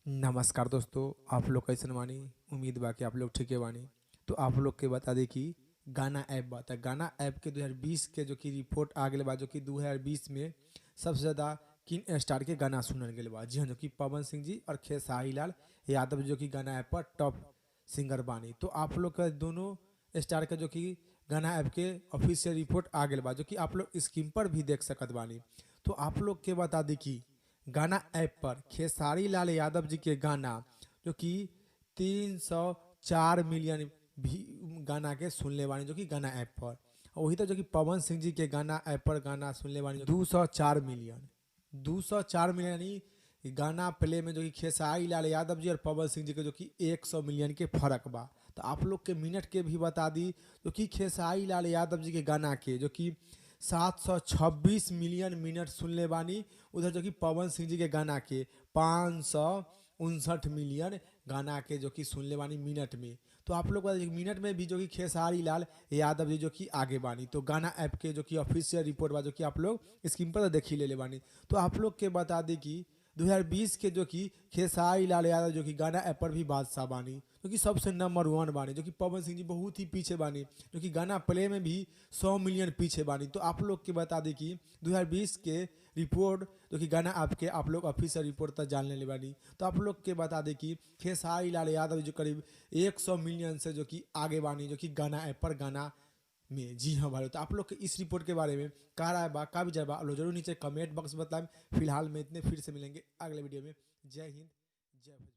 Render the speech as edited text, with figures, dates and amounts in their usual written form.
नमस्कार दोस्तों, आप लोग कैसन बानी? उम्मीद बा कि आप लोग ठीके बानी। तो आप लोग के बता दी कि गाना ऐप बा, त गाना ऐप के 2020 के जो कि रिपोर्ट आ गइल बा, जो कि 2020 में सबसे ज़्यादा किन स्टार के गाना सुनल गइल बा। जी हाँ, जो कि पवन सिंह जी और खेसारी लाल यादव जो कि गाना ऐप पर टॉप सिंगर बानी। तो आप लोग के दोनों स्टार के जो कि गाना ऐप के ऑफिशियल रिपोर्ट आ गइल बा, जो कि आप लोग स्क्रीन पर भी देख सकत बानी। तो आप लोग के बता दी कि गाना ऐप पर खेसारी लाल यादव जी के गाना जो कि 304 मिलियन भी गाना के सुनले बानी, जो कि गाना ऐप पर। वही तो जो कि पवन सिंह जी के गाना ऐप पर गाना सुनले बानी 204 मिलियन, 204 मिलियन यानी गाना प्ले में जो कि खेसारी लाल यादव जी और पवन सिंह जी के जो कि 100 मिलियन के फर्क बा। तो आप लोग के मिनट के भी बता दी जो कि खेसारी लाल यादव जी के गाना के जो कि 726 मिलियन मिनट सुनले बानी, उधर जो कि पवन सिंह जी के गाना के 559 मिलियन गाना के जो कि सुनले बानी मिनट में। तो आप लोग बता दीजिए मिनट में भी जो कि खेसारी लाल यादव जी जो कि आगे बानी। तो गाना ऐप के जो कि ऑफिशियल रिपोर्ट बा, जो कि आप लोग स्क्रीन पर देख ही लेले बानी। तो आप लोग के बता दी कि 2020 के जो कि खेसारी लाल यादव जो कि गाना ऐप पर भी बादशाह बानी, जो कि सबसे नंबर 1 बानी, जो कि पवन सिंह जी बहुत ही पीछे बानी, जो कि गाना प्ले में भी 100 मिलियन पीछे बानी। तो आप लोग के बता दी कि 2020 के रिपोर्ट जो कि गाना ऐप के आप लोग ऑफिशियल रिपोर्ट तक जान लेले बानी। तो आप लोग के बता दी कि खेसारी लाल यादव जो करीब 100 मिलियन से जो कि आगे बानी, जो कि गाना ऐप पर गाना में। जी हाँ भाई, तो आप लोग के इस रिपोर्ट के बारे में का राय बा, का विचार बा, आप लोग जरूर नीचे कमेंट बॉक्स में बताएं। फिलहाल में इतने, फिर से मिलेंगे अगले वीडियो में। जय हिंद, जय भोजपुरी।